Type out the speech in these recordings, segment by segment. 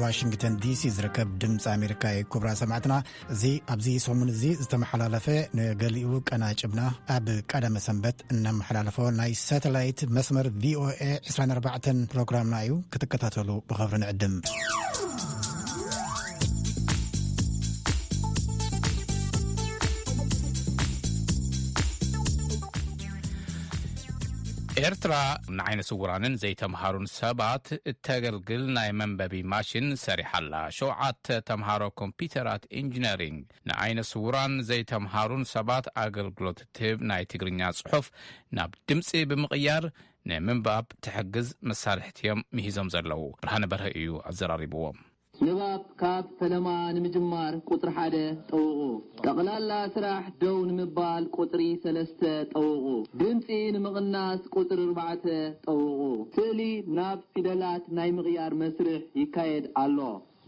ዋሽንግተን ዲሲ ዝርከብ ድምፂ ኣሜሪካ እዩ። ክቡራት ሰማዕትና፣ እዚ ኣብዚ ሰሙን እዚ ዝተመሓላለፈ፣ ንገሊኡ ቀናጭብና ኣብ ቀዳመ ሰንበት እነመሓላለፎ ናይ ሳተላይት መስመር ቪኦኤ ዕስራን ኣርባዕተን ፕሮግራምና እዩ። ክትከታተሉ ብኽብሪ ንዕድም። ኤርትራ ንዓይነ ስውራንን ዘይተምሃሩን ሰባት እተገልግል ናይ መንበቢ ማሽን ሰሪሓ ኣላ። ሸውዓተ ተምሃሮ ኮምፒውተራት ኢንጂነሪንግ ንዓይነ ስውራን ዘይተምሃሩን ሰባት ኣገልግሎት እትህብ ናይ ትግርኛ ጽሑፍ ናብ ድምጺ ብምቕያር ንምንባብ ትሕግዝ መሳርሕቲ እዮም ምሂዞም ዘለዉ። ብርሃነ በርሀ እዩ ኣዘራሪብዎም። ንባብ ካብ ፈለማ ንምጅማር ቁጽሪ ሓደ ጠውቑ። ጠቕላላ ስራሕ ደው ንምባል ቁጽሪ ሰለስተ ጠውቑ። ድምጺ ንምቕናስ ቁጽሪ ኣርባዕተ ጠውቑ። ስእሊ ናብ ፊደላት ናይ ምቕያር መስርሕ ይካየድ ኣሎ።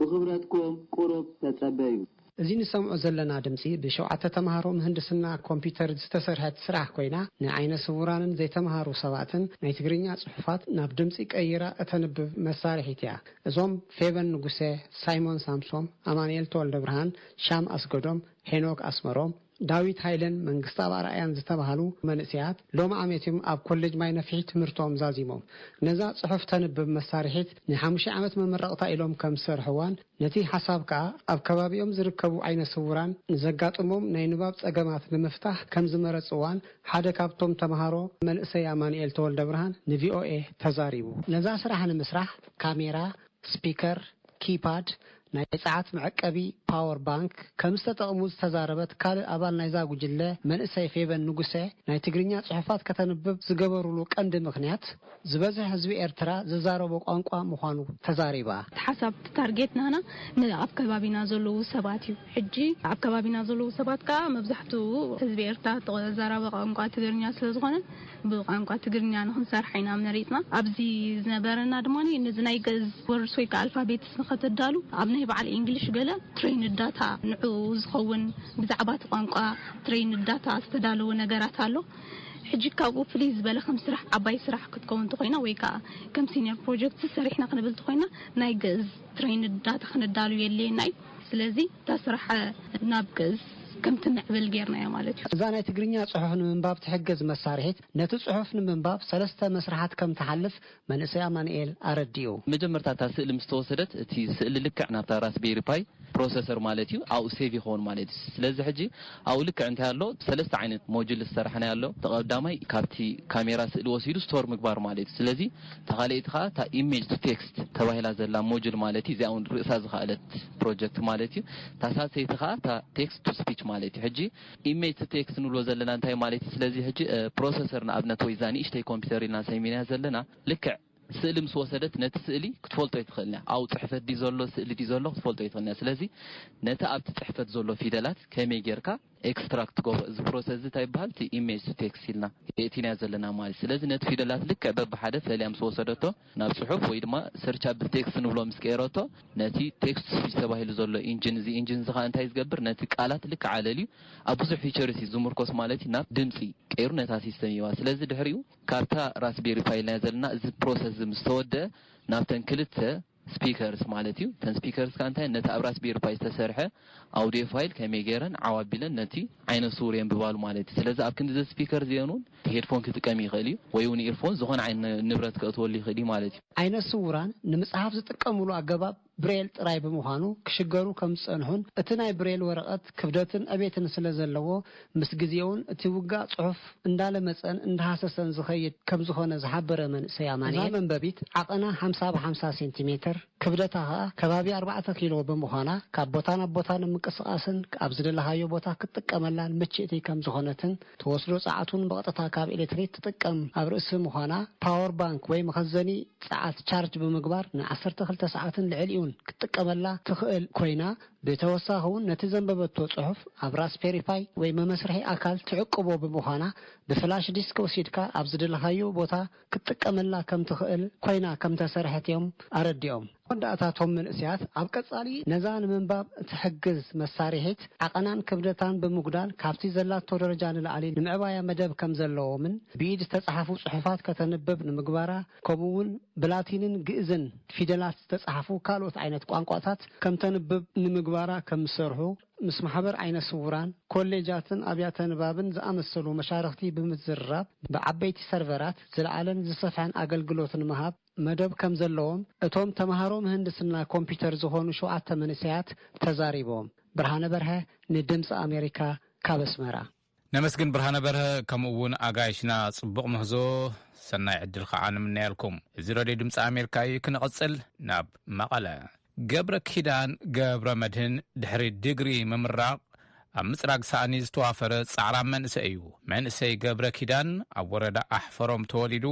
ብኽብረትኩም ቁሩብ ተጸበዩ። እዚ ንሰምዖ ዘለና ድምጺ ብሸውዓተ ተምሃሮ ምህንድስና ኮምፒውተር ዝተሰርሐት ስራሕ ኮይና፣ ንዓይነ ስውራንን ዘይተምሃሩ ሰባትን ናይ ትግርኛ ጽሑፋት ናብ ድምጺ ቀይራ እተንብብ መሳርሒት እያ። እዞም ፌቨን ንጉሰ፣ ሳይሞን ሳምሶም፣ ኣማኑኤል ተወልደ ብርሃን፣ ሻም ኣስገዶም፣ ሄኖክ ኣስመሮም፣ ዳዊት ሃይለን መንግስተኣብ ኣርኣያን ዝተባህሉ መንእሰያት ሎሚ ዓመት እዮም ኣብ ኮሌጅ ማይ ነፍሒ ትምህርቶም ዛዚሞም። ነዛ ጽሑፍ ተንብብ መሳርሒት ንሓሙሽተ ዓመት መመረቕታ ኢሎም ከም ዝሰርሕዋን፣ ነቲ ሓሳብ ከኣ ኣብ ከባቢኦም ዝርከቡ ዓይነ ስውራን ንዘጋጥሞም ናይ ንባብ ጸገማት ንምፍታሕ ከም ዝመረጽዋን ሓደ ካብቶም ተምሃሮ መንእሰይ ኣማኑኤል ተወልደ ብርሃን ንቪኦኤ ተዛሪቡ። ነዛ ስራሕ ንምስራሕ ካሜራ፣ ስፒከር፣ ኪፓድ፣ ናይ ጸዓት መዐቀቢ ፓወር ባንክ ከም ዝተጠቕሙ ዝተዛረበት ካልእ ኣባል ናይዛ ጉጅለ መንእሰይ ፌቨን ንጉሰ፣ ናይ ትግርኛ ጽሑፋት ከተንብብ ዝገበሩሉ ቀንዲ ምኽንያት ዝበዝሕ ህዝቢ ኤርትራ ዝዛረቦ ቋንቋ ምዃኑ ተዛሪባ። እቲ ሓሳብ፣ እቲ ታርጌት ናህና ን-፣ ኣብ ከባቢና ዘለዉ ሰባት እዩ። ሕጂ ኣብ ከባቢና ዘለዉ ሰባት ከኣ መብዛሕትኡ ህዝቢ ኤርትራ ተዛራቢ ቋንቋ ትግርኛ ስለ ዝኾነ፣ ብቋንቋ ትግርኛ ንኽንሰርሕ ኢና መሪጽና። ኣብዚ ዝነበረና ድማ ነዚ ናይ ግእዝ ወርድስ ወይ ከዓ ኣልፋቤትስ ንኸተዳሉ ኣብ ናይ በዓል ኢንግሊሽ ገለ ትሬይንድ ዳታ ንዕኡ ዝኸውን ብዛዕባ እቲ ቋንቋ ትሬይንድ ዳታ ዝተዳለወ ነገራት ኣሎ። ሕጂ ካብኡ ፍልይ ዝበለ ከም ስራሕ ዓባይ ስራሕ ክትከውን እንተኾይና ወይ ከዓ ከም ሲኒየር ፕሮጀክት ሰሪሕና ክንብል እንተኾይና ናይ ግእዝ ትሬይንድ ዳታ ክንዳሉ የድልየና እዩ። ስለዚ እታ ስራሕ ናብ ግእዝ ከም ትምዕብል ጌርናዮ ማለት እዩ። እዛ ናይ ትግርኛ ጽሑፍ ንምንባብ ትሕግዝ መሳርሒት ነቲ ጽሑፍ ንምንባብ ሰለስተ መስርሓት ከም ትሓልፍ መንእሰይ ኣማኑኤል ኣረዲኡ። መጀመርታ እታ ስእሊ ምስ ተወሰደት እቲ ስእሊ ልክዕ ናብታ ራስቤሪ ፓይ ፕሮሰሰር ማለት እዩ ኣብኡ ሴቭ ይኸውን ማለት እዩ። ስለዚ ሕጂ ኣብኡ ልክዕ እንታይ ኣሎ፣ ሰለስተ ዓይነት ሞጁል ዝሰራሕናዮ ኣሎ። እቲ ቀዳማይ ካብቲ ካሜራ ስእሊ ወሲዱ ስቶር ምግባር ማለት እዩ። ስለዚ እታ ካልኣይቲ ኸዓ እታ ኢሜጅ ቱ ቴክስት ተባሂላ ዘላ ሞጁል ማለት እዩ። እዚኣ እውን ርእሳ ዝኸኣለት ፕሮጀክት ማለት እዩ። እታ ሳልሰይቲ ኸዓ እታ ቴክስት ቱ ስፒች ማለት እዩ። ሕጂ ኢሜጅ ቱ ቴክስት ንብሎ ዘለና እንታይ ማለት እዩ? ስለዚ ሕጂ እ፣ ፕሮሰሰር ንኣብነት ወይ እዛ ንእሽተይ ኮምፒውተር ኢልና ሰሚናያ ዘለና ልክዕ ስእሊ ምስ ወሰደት ነቲ ስእሊ ክትፈልጦ ኣይትኽእልን እያ። ኣብኡ ጽሕፈት ድዩ ዘሎ ስእሊ ድዩ ዘሎ ክትፈልጦ ኣይትኽእልን እያ። ስለዚ ነቲ ኣብቲ ጽሕፈት ዘሎ ፊደላት ከመይ ጌርካ ኤክስትራክት ትገብሮ፣ እዚ ፕሮሰስ እዚ እንታይ ይበሃል? እቲ ኢሜጅ ቱ ቴክስት ኢልና የእቲናዮ ዘለና ማለት እዩ። ስለዚ ነቲ ፊደላት ልክዕ በብሓደ ፈሊያ ምስ ወሰደቶ ናብ ጽሑፍ ወይ ድማ ሰርች ኣብ ቴክስት ንብሎ ምስ ቀየረቶ ነቲ ቴክስት ስፒች ተባሂሉ ዘሎ ኢንጂን፣ እዚ ኢንጂን እዚ ኸዓ እንታይ ዝገብር? ነቲ ቃላት ልክዕ ኣለልዩ ኣብ ብዙሕ ፊቸርስ እዩ ዝምርኮስ ማለት እዩ። ናብ ድምጺ ቀይሩ ነታ ሲስተም ይህባ። ስለዚ ድሕሪኡ ካብታ ራስቤሪ ፓይ ኢልና ዘለና እዚ ፕሮሰስ እዚ ምስ ተወደአ ናብተን ክልተ ስፒከርስ ማለት እዩ። እተን ስፒከርስ ከኣ እንታይ ነቲ ኣብ ራስቤሪ ፓይ ዝተሰርሐ ኣውዲዮ ፋይል ከመይ ገይረን ዓው ኣቢለን ነቲ ዓይነ ስውር የንብባሉ ማለት እዩ። ስለዚ ኣብ ክንዲ እዚ ስፒከር እዚአን እውን ሄድፎን ክጥቀም ይኽእል እዩ ወይ እውን ኢርፎን ዝኾነ ዓይነት ንብረት ከእትወሉ ይኽእል እዩ ማለት እዩ። ዓይነ ስውራን ንምጽሓፍ ዝጥቀምሉ ኣገባብ ብሬል ጥራይ ብምዃኑ ክሽገሩ ከም ዝጸንሑን እቲ ናይ ብሬል ወረቐት ክብደትን ዕቤትን ስለ ዘለዎ ምስ ግዜውን እቲ ውጋእ ጽሑፍ እንዳለመጸን እንዳሃሰሰን ዝኸይድ ከም ዝኾነ ዝሓበረ መንእሰይ ኣማኑኤል፣ እዛ መንበቢት ዓቐና ሓምሳ ብሓምሳ ሴንቲሜተር፣ ክብደታ ኸኣ ከባቢ ኣርባዕተ ኪሎ ብምዃና ካብ ቦታ ናብ ቦታ ንምንቅስቓስን ኣብ ዝደለኻዮ ቦታ ክትጥቀመላን ምችእቲ ከም ዝኾነትን ትወስዶ ጸዓት እውን ብቐጥታ ካብ ኤሌክትሪክ ትጥቀም ኣብ ርእሲ ምዃና ፓወር ባንክ ወይ መኸዘኒ ጸዓት ቻርጅ ብምግባር ንዓሰርተ ክልተ ሰዓትን ልዕሊኡን ክትጥቀመላ ትኽእል ኮይና ብተወሳኺ እውን ነቲ ዘንበበቶ ጽሑፍ ኣብ ራስፔሪ ፓይ ወይ መመስርሒ ኣካል ትዕቅቦ ብምዃና፣ ብፍላሽ ዲስክ ወሲድካ ኣብ ዝደለኻዮ ቦታ ክትጥቀመላ ከም ትኽእል ኮይና ከም ተሰርሐት እዮም ኣረዲኦም። መወዳእታ፣ እቶም መንእሰያት ኣብ ቀጻሊ ነዛ ንምንባብ እትሕግዝ መሳርሒት ዓቐናን ክብደታን ብምጉዳል፣ ካብቲ ዘላቶ ደረጃ ንላዕሊ ንምዕባያ መደብ ከም ዘለዎምን፣ ብኢድ ዝተጻሕፉ ጽሑፋት ከተንብብ ንምግባራ፣ ከምኡ እውን ብላቲንን ግእዝን ፊደላት ዝተጻሕፉ ካልኦት ዓይነት ቋንቋታት ከም ተንብብ ንምግባራ ከም ዝሰርሑ፣ ምስ ማሕበር ዓይነ ስውራን፣ ኮሌጃትን ኣብያተ ንባብን ዝኣመሰሉ መሻርኽቲ ብምዝርራብ፣ ብዓበይቲ ሰርቨራት ዝለዓለን ዝሰፍሐን ኣገልግሎት ንምሃብ መደብ ከም ዘለዎም እቶም ተምሃሮ ምህንድስና ኮምፒውተር ዝኾኑ ሸውዓተ መንእሰያት ተዛሪቦም። ብርሃነ በርሀ፣ ንድምፂ ኣሜሪካ፣ ካብ ኣስመራ። ነመስግን ብርሃነ በርሀ፣ ከምኡ እውን ኣጋይሽና ጽቡቕ ምህዞ፣ ሰናይ ዕድል ከዓ ንምነየልኩም። እዚ ሬድዮ ድምፂ ኣሜሪካ እዩ። ክንቕጽል ናብ መቐለ። ገብረ ኪዳን ገብረ መድህን ድሕሪ ዲግሪ ምምራቕ ኣብ ምጽራግ ሳእኒ ዝተዋፈረ ጻዕራም መንእሰይ እዩ። መንእሰይ ገብረ ኪዳን ኣብ ወረዳ ኣሕፈሮም ተወሊዱ፣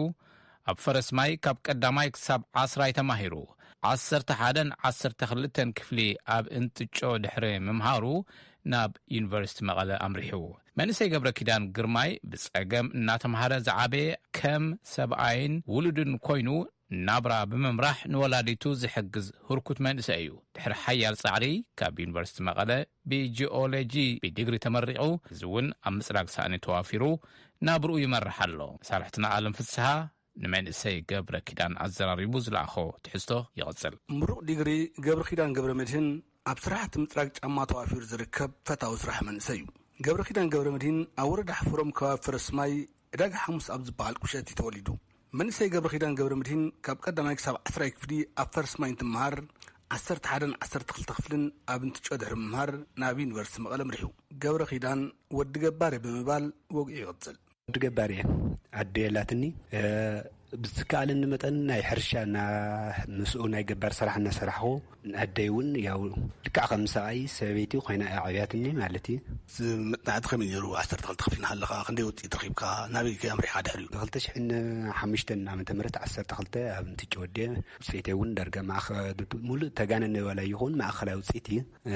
ኣብ ፈረስማይ ካብ ቀዳማይ ክሳብ ዓስራይ ተማሂሩ፣ ዓሰርተ ሓደን ዓሰርተ ክልተን ክፍሊ ኣብ እንትጮ ድሕሪ ምምሃሩ ናብ ዩኒቨርሲቲ መቐለ ኣምሪሑ። መንእሰይ ገብረ ኪዳን ግርማይ ብጸገም እናተምሃረ ዝዓበየ፣ ከም ሰብኣይን ውሉድን ኮይኑ ናብራ ብምምራሕ ንወላዲቱ ዝሕግዝ ህርኩት መንእሰይ እዩ። ድሕሪ ሓያል ጻዕሪ ካብ ዩኒቨርሲቲ መቐለ ብጂኦሎጂ ብዲግሪ ተመሪቑ፣ እዚ እውን ኣብ ምጽራግ ሳእኒ ተዋፊሩ ናብርኡ ይመርሕ ኣሎ። መሳርሕትና ኣለም ፍስሃ ንመንእሰይ ገብረ ኪዳን ኣዘራሪቡ ዝለኣኾ ትሕዝቶ ይቕጽል። ምሩቕ ዲግሪ ገብረ ኪዳን ገብረ መድህን ኣብ ስራሕቲ ምጽራግ ጫማ ተዋፊሩ ዝርከብ ፈታዊ ስራሕ መንእሰይ እዩ። ገብረ ኪዳን ገብረ መድህን ኣብ ወረዳ ሕፍሮም ከባቢ ፈረስማይ ዕዳጋ ሓሙስ ኣብ ዝበሃል ቁሸት እዩ ተወሊዱ። መንእሰይ ገብረ ኪዳን ገብረ መድህን ካብ ቀዳማይ ክሳብ ዓስራይ ክፍሊ ኣብ ፈረስማይ እንትመሃር፣ ዓሰርተ ሓደን ዓሰርተ ክልተ ክፍልን ኣብ እንትጮ ድሕሪ ምምሃር ናብ ዩኒቨርሲቲ መቐለ ኣምሪሑ። ገብረ ኪዳን ወዲ ገባር እየ ብምባል ወግዒ ይቕጽል። ወዲ ገባር እየ። ኣደ የላትኒ። እ፣ ብዝከኣለኒ መጠን ናይ ሕርሻ እና ምስኡ ናይ ገባር ስራሕ እናሰራሕኹ፣ ኣደይ እውን ያው ልክዕ ከም ሰብኣይ ሰበይቲ ኮይና እያ ዓብያትኒ ማለት እዩ። መጽናዕቲ ከመይ ነይሩ? ዓሰርተ ክልተ ክፍሊ እናሃለኻ ክንደይ ውፅኢት ረኺብካ? ናበይ ከ ኣምሪሕካ ድሕሪኡ? ክልተ ሽሕን ሓሙሽተን ዓመተ ምህረት ዓሰርተ ክልተ ኣብ እንትጭ ወዲየ፣ ውፅኢተይ እውን ዳርጋ ማእኸ-፣ ሙሉእ ተጋነነ ዋላ ይኹን ማእኸላይ ውፅኢት እዩ። እ፣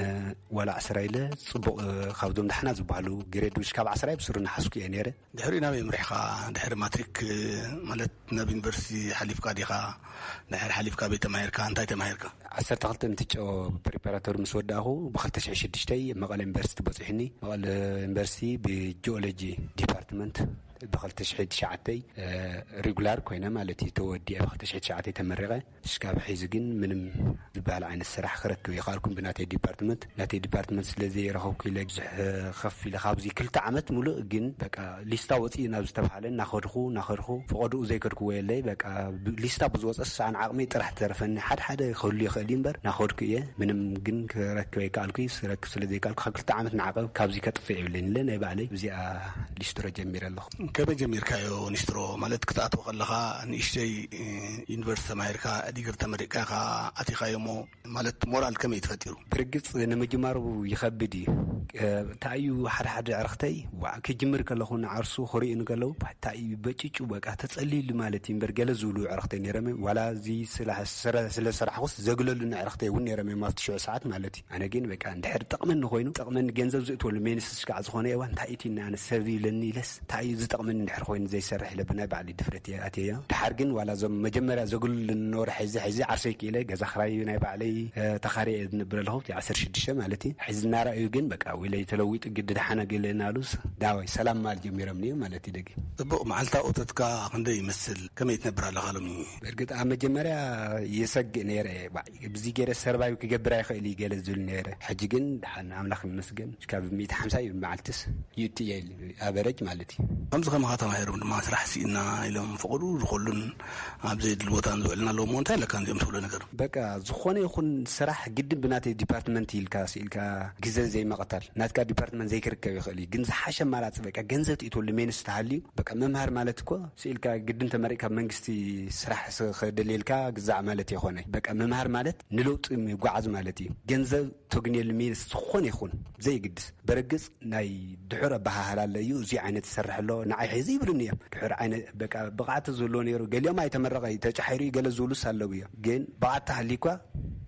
ዋላ ዓስራ ኢለ ጽቡቕ፣ እ፣ ካብዞም ዳሕና ዝበሃሉ ግሬድ ውሽ ካብ ዓስራ ብስሩ እናሓዝኩ እየ ነይረ። ድሕሪኡ ናበይ ኣምሪሕካ? ድሕሪ ማትሪክ፣ እ፣ ማለት ናብ ዩኒቨርሲቲ ሓሊፍካ ዲኻ? ድሕሪ ሓሊፍካ ቤት ተማሂርካ? እንታይ ተማሂርካ? ዓሰርተ ክልተ እንትጨ ፕሪፓራቶሪ ምስ ወዳእኹ፣ ብ ክልተ ሽሕን ሽዱሽተን መቐለ ዩኒቨርሲቲ በፂሑኒ። መቐለ ዩኒቨርሲቲ ብጂኦሎጂ ዲፓርትመንት ብ ክልተ ሽሕን ትሽዓተን፣ እ፣ ሪጉላር ኮይነ ማለት እዩ፣ ተወዲአ ብ ክልተ ሽሕን ትሽዓተን ተመሪቐ። እስካብ ሕዚ ግን ምንም ዝበሃል ዓይነት ስራሕ ክረክብ ይኸኣልኩም። ብናተይ ዲፓርትመንት፣ ናተይ ዲፓርትመንት ስለ ዘይረኸብኩ ኢለ ብዙሕ ከፍ ኢለ ካብዚ ክልተ ዓመት ሙሉእ ግን በቃ ሊስታ ወፂኡ ናብ ዝተባሃለ እናኸድኹ፣ እናኸድኹ፣ ፈቐድኡ ዘይከድኩዎ የለይ። በቃ ብ-፣ ሊስታ ብዝወፀ ሰዓን ዓቕመይ ጥራሕ ተረፈኒ። ሓደ ሓደ ክህሉ ይኽእል እዩ እምበር እናኸድኩ እየ። ምንም ግን ክረክብ ኣይከኣልኩ። ክረክብ ስለ ዘይከኣልኩ ካብ ክልተ ዓመት ንዓቐብ ካብዚ ከጥፍእ የብለይን ኢለ ናይ ባዕለይ እዚኣ ሊስትሮ ጀሚረ ኣለኹ። ከመይ ጀሚርካዮ ኒስትሮ? ማለት ክትኣትዎ ከለኻ ንእሽተይ፣ እ፣ ዩኒቨርሲቲ ተማሂርካ ዲግሪ ተመሪቕካ ኢኻ ኣቲኻዮ እሞ፣ ማለት ሞራል ከመይ ተፈጢሩ? ብርግጽ ንምጅማሩ ይኸብድ እዩ። እ፣ እንታይ እዩ ሓደ ሓደ ዕርኽተይ፣ ዋዕ፣ ክጅምር ከለኹ ንዓርሱ ክርእዩኒ ከለዉ፣ እንታይ እዩ በጭጩ በቃ ተጸልዩሉ ማለት እዩ እምበር ገለ ዝብሉ ዕርኽተይ ነይሮም እዮም። ዋላ እዚ ስለ፣ ስረ-፣ ስለ ሰራሕኩስ ዘግለሉኒ ዕርኽተይ እውን ነይሮም እዮም ኣብቲ ሽዑ ሰዓት ማለት እዩ። ኣነ ግን በቃ እንድሕር ጠቕመኒ ኮይኑ፣ ጠቕመኒ ገንዘብ ዝእትወሉ ሜንስ ስካዕ ዝኾነ እዋን እንታይ እቲ ኣነ ሰብ ይብለኒ ኢለስ እንታይ እዩ ዝጠቕመኒ እንድሕር ኮይኑ ዘይሰርሕ ኢለ ብናይ ባዕለይ ድፍረት እየ ኣትየዮ። ድሓር ግን ዋላ እዞም መጀመርያ ዘግልሉ ነበሩ ሕዚ፣ ሕዚ ዓርሰይ ክኢለ ገዛ ክራይ ናይ ባዕለይ፣ እ፣ ተኻርየ እየ ዝነብር ኣለኹ። እቲ ዓሰርተ ሽዱሽተ ማለት እዩ። ሕዚ እናረኣዩ ግን በቃ ውለይ ተለዊጡ ግዲ ደሓነ ገለ እናሉስ ዳዋይ ሰላም ማል ጀሚሮም እዮም ማለት እዩ ደጊም። ጽቡቕ፣ መዓልታዊ እቶትካ ክንደይ ይመስል? ከመይ ትነብር ኣለኻ ሎሚ? ብርግጥ ኣብ መጀመርያ የሰግእ ነይረ። ባ-፣ ብዚ ገይረ ሰርቫይቭ ክገብር ኣይኽእል እዩ ገለ ዝብል ነይረ። ሕጂ ግን ደሓን ኣምላኽ ይመስገን። ካብ ሚእቲ ሓምሳ እዩ መዓልትስ ይእቲ እየ ኢሉ ኣቨረጅ ማለት እዩ። ከምዚ ከማኻ ተማሂሮም ድማ ስራሕ ስኢና ኢሎም ፈቐዱ ዝኾሉን ኣብ ዘየድሊ ቦታ ንዝውዕልና ኣለዉ እሞ እንታይ ኣለካ ነዚኦም ትብሎ ነገር? በቃ ዝኾነ ይኹን ስራሕ ግድን ብናተይ ዲፓርትመንት ኢልካ ስኢልካ ግዘ ዘይመቐታል ናትካ ዲፓርትመንት ዘይክርከብ ይኽእል እዩ። ግን ዝሓሸ ኣማራፂ በቃ ገንዘብ ትእትወሉ ሜንስ ተሃልዩ በቃ መምሃር ማለት እኮ ስኢልካ ግድን ተመሪቕካ መንግስቲ ስራሕ ስ-፣ ከደልየልካ ግዛዕ ማለት ይኾነ። በቃ መምሃር ማለት ንለውጢ ምጓዓዝ ማለት እዩ። ገንዘብ ተግንየሉ ሜንስ ዝኾነ ይኹን ዘይግድስ። በርግጽ ናይ ድሑር ኣበሃህላ ኣሎ እዩ። እዚ ዓይነት ዝሰርሕ ኣሎ፣ ንዓይ ሕዚ ይብሉኒ እዮም። ድሑር ዓይነት በቃ ብቕዓት ዝህልዎ ነይሩ። ገሊኦም ኣይተመረቐ እዩ፣ ተጫሒሩ እዩ፣ ገለ ዝብሉስ ኣለዉ እዮም። ግን ብቕዓት ተሃልዩኳ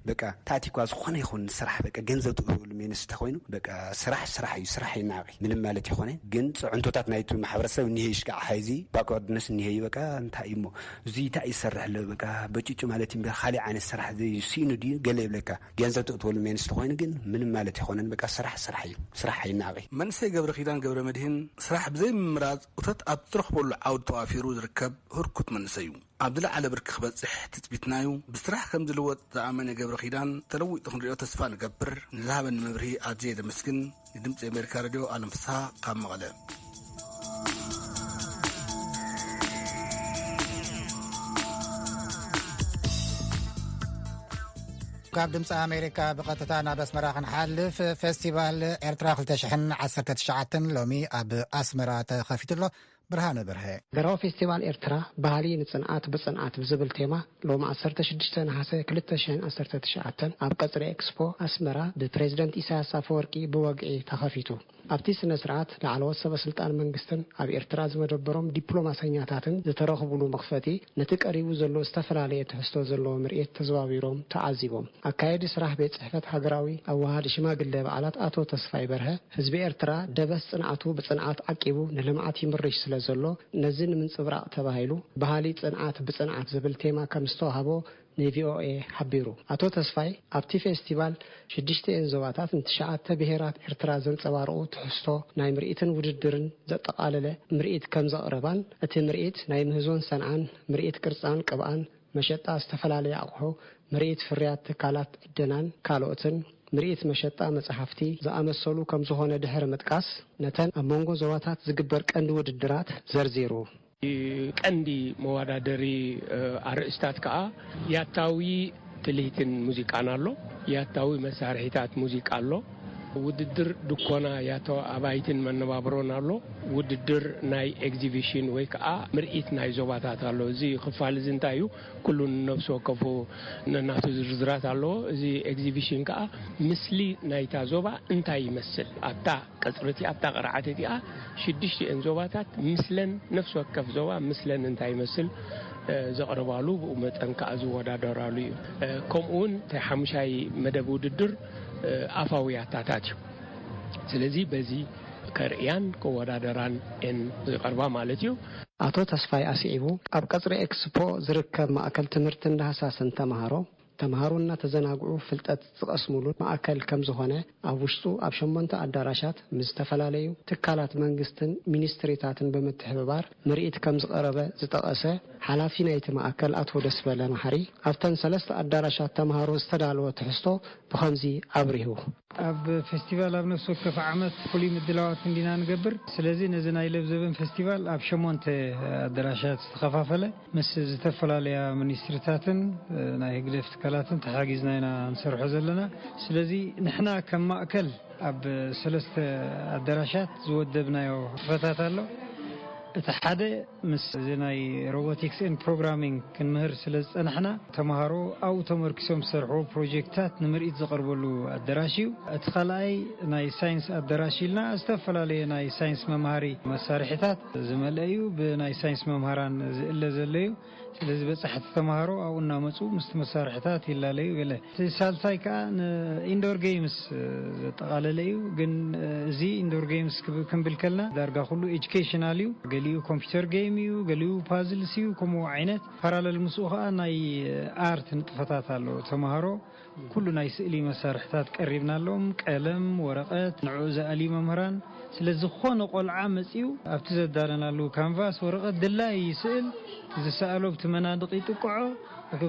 በቃ ታእቲኳ ዝኾነ ይኹን ስራሕ በቃ ገንዘብ ትእትወሉ ሜንስ እንተኾይኑ በቃ ስራሕ ስራሕ እዩ። ስራሕ ይናቂ ምንም ማለት ይኾነ። ግን ፅዕንቶታት ናይቲ ማሕበረሰብ እኒሀ ይሽካዕ ሓይዚ ባክዋርድነስ እኒሀ እዩ። በቃ እንታይ እዩ እሞ እዚ እንታይ ይሰርሕ ኣሎ በቃ በጭጩ ማለት እዩ። ካሊእ ዓይነት ስራሕ ዘይስኢኑ ድዩ ገለ ይብለካ። ገንዘብ ትእትወሉ ሜንስ እንተኾይኑ ግን ምንም ማለት ይኾነን። በቃ ስራሕ ስራሕ እዩ። ስራሕ ይናቂ። መንእሰይ ገብረ ኪዳን ገብረ መድህን ስራሕ ብዘይምምራፅ እቶት ኣብ ትረኽበሉ ዓውዲ ተዋፊሩ ዝርከብ ህርኩት መንእሰይ እዩ። ኣብ ዝለዓለ ብርኪ ክበፅሕ ትፅቢትናዩ። ብስራሕ ከም ዝልወጥ ዝኣመነ ገብረ ኪዳን ተለዊጡ ክንሪኦ ተስፋ ንገብር። ንዝሃበኒ መብርሂ ኣዝየ ዘመስግን። ንድምፂ ኣሜሪካ ሬድዮ ኣለም ፍስሃ ካብ መቐለ። ካብ ድምፂ ኣሜሪካ ብቐጥታ ናብ ኣስመራ ክንሓልፍ፣ ፌስቲቫል ኤርትራ ክልተ ሽሕን ዓሰርተ ትሽዓተን ሎሚ ኣብ ኣስመራ ተኸፊቱ ኣሎ። ብርሃነ በርሀ። ሃገራዊ ፌስቲቫል ኤርትራ ባህሊ ንጽንዓት ብጽንዓት ብዝብል ቴማ ሎም ዓሰርተ ሽዱሽተ ነሓሰ ክልተ ሽሕን ዓሰርተ ትሽዓተን ኣብ ቀጽሪ ኤክስፖ ኣስመራ ብፕሬዝደንት ኢሳያስ ኣፈወርቂ ብወግዒ ተኸፊቱ። ኣብቲ ስነ ስርዓት ላዕለዎት ሰበ ስልጣን መንግስትን ኣብ ኤርትራ ዝመደበሮም ዲፕሎማሰኛታትን ዝተረኽቡሉ መኽፈቲ ነቲ ቀሪቡ ዘሎ ዝተፈላለየ ትሕዝቶ ዘለዎ ምርኢት ተዘዋዊሮም ተዓዚቦም። ኣካየዲ ስራሕ ቤት ጽሕፈት ሃገራዊ ኣወሃዲ ሽማግለ በዓላት ኣቶ ተስፋይ በርሀ፣ ህዝቢ ኤርትራ ደበስ ጽንዓቱ ብጽንዓት ዓቂቡ ንልምዓት ይምርሽ ስለ ዘሎ፣ ነዚ ንምንጽብራቕ ተባሂሉ ባህሊ ጽንዓት ብጽንዓት ዝብል ቴማ ከም ዝተዋህቦ ን ቪ ኦ ኤ ሓቢሩ። ኣቶ ተስፋይ ኣብቲ ፌስቲቫል ሽዱሽተኤን ዞባታት ንትሽዓተ ብሄራት ኤርትራ ዘንጸባርቑ ትሕዝቶ ናይ ምርኢትን ውድድርን ዘጠቓለለ ምርኢት ከም ዘቕረባን እቲ ምርኢት ናይ ምህዞን ሰንዓን ምርኢት ቅርጻን ቅብኣን መሸጣ ዝተፈላለየ ኣቑሑ፣ ምርኢት ፍርያት ትካላት ዕደናን ካልኦትን፣ ምርኢት መሸጣ መጻሕፍቲ ዝኣመሰሉ ከም ዝኾነ ድሕሪ ምጥቃስ፣ ነተን ኣብ መንጎ ዞባታት ዝግበር ቀንዲ ውድድራት ዘርዚሩ። ቀንዲ መወዳደሪ ኣርእስታት ከኣ ያታዊ ትልሂትን ሙዚቃን ኣሎ፣ ያታዊ መሳርሒታት ሙዚቃ ኣሎ፣ ውድድር ድኮና ያታዊ ኣባይትን መነባብሮን ኣሎ፣ ውድድር ናይ ኤግዚቢሽን ወይ ከኣ ምርኢት ናይ ዞባታት ኣሎ። እዚ ክፋል እዚ እንታይ እዩ? ኩሉ ነፍሲ ወከፉ ነናቱ ዝርዝራት ኣለዎ። እዚ ኤግዚቢሽን ከኣ ምስሊ ናይታ ዞባ እንታይ ይመስል ኣብታ ቀጽሪ እቲ ኣብታ ቅርዓት እቲኣ ሽዱሽቲኤን ዞባታት ምስለን ነፍሲ ወከፍ ዞባ ምስለን እንታይ ይመስል ዘቕርባሉ ብኡ መጠን ከኣ ዝወዳደራሉ እዩ። ከምኡ እውን እቲ ሓሙሻይ መደብ ውድድር ኣፋዊ ያታታት እዩ። ስለዚ በዚ ከርእያን ከወዳደራን እየን ዝቐርባ ማለት እዩ። ኣቶ ተስፋይ ኣስዒቡ ኣብ ቀጽሪ ኤክስፖ ዝርከብ ማእከል ትምህርትን ዳህሳስን ተምሃሮ ተምሃሮ እናተዘናግዑ ፍልጠት ዝቐስሙሉ ማእከል ከም ዝኾነ ኣብ ውሽጡ ኣብ ሸሞንተ ኣዳራሻት ምስ ዝተፈላለዩ ትካላት መንግስትን ሚኒስትሪታትን ብምትሕብባር ምርኢት ከም ዝቐረበ ዝጠቐሰ ሓላፊ ናይቲ ማእከል ኣቶ ደስበለ መሓሪ ኣብተን ሰለስተ ኣዳራሻት ተምሃሮ ዝተዳለወ ትሕዝቶ ብኸምዚ ኣብሪሁ። ኣብ ፌስቲቫል ኣብ ነፍሲ ወከፍ ዓመት ፍሉይ ምድላዋት እንዲና ንገብር። ስለዚ ነዚ ናይ ለብዘበን ፌስቲቫል ኣብ ሸሞንተ ኣዳራሻት ዝተኸፋፈለ ምስ ዝተፈላለያ ሚኒስትሪታትን ናይ ህግደፍ ትካላትን ተሓጊዝና ኢና ንሰርሖ ዘለና። ስለዚ ንሕና ከም ማእከል ኣብ ሰለስተ ኣዳራሻት ዝወደብናዮ ክፈታት ኣሎ። እቲ ሓደ ምስ እዚ ናይ ሮቦቲክስ ኤንድ ፕሮግራሚንግ ክንምህር ስለ ዝጸናሕና ተምሃሮ ኣብኡ ተመርኪሶም ዝሰርሕዎ ፕሮጀክትታት ንምርኢት ዝቐርበሉ ኣዳራሽ እዩ። እቲ ካልኣይ ናይ ሳይንስ ኣዳራሽ ኢልና ዝተፈላለየ ናይ ሳይንስ መምሃሪ መሳርሒታት ዝመልአ እዩ። ብናይ ሳይንስ መምሃራን ዝእለ ዘሎ እዩ። ስለዚ በጻሕቲ ተምሃሮ ኣብኡ እናመጹ ምስቲ መሳርሒታት ይላለዩ ገለ። እቲ ሳልሳይ ከኣ ንኢንዶር ጌምስ ዘጠቓለለ እዩ። ግን እዚ ኢንዶር ጌምስ ክብ-፣ ክንብል ከልና ዳርጋ ኩሉ ኤጁኬሽናል እዩ። ገሊኡ ኮምፒውተር ጌም እዩ፣ ገሊኡ ፓዝልስ እዩ፣ ከምኡ ዓይነት። ፓራለል ምስኡ ከኣ ናይ ኣርት ንጥፈታት ኣሎ። ተምሃሮ ኩሉ ናይ ስእሊ መሳርሕታት ቀሪብናሎም፣ ቀለም፣ ወረቐት፣ ንዕኡ ዝኣልዩ መምህራን። ስለ ዝኾነ ቆልዓ መጺኡ ኣብቲ ዘዳለናሉ ካንቫስ ወረቐት ድላዩ ይስእል፣ ዝሰኣሎ ብቲ መናድቕ ይጥቅዖ።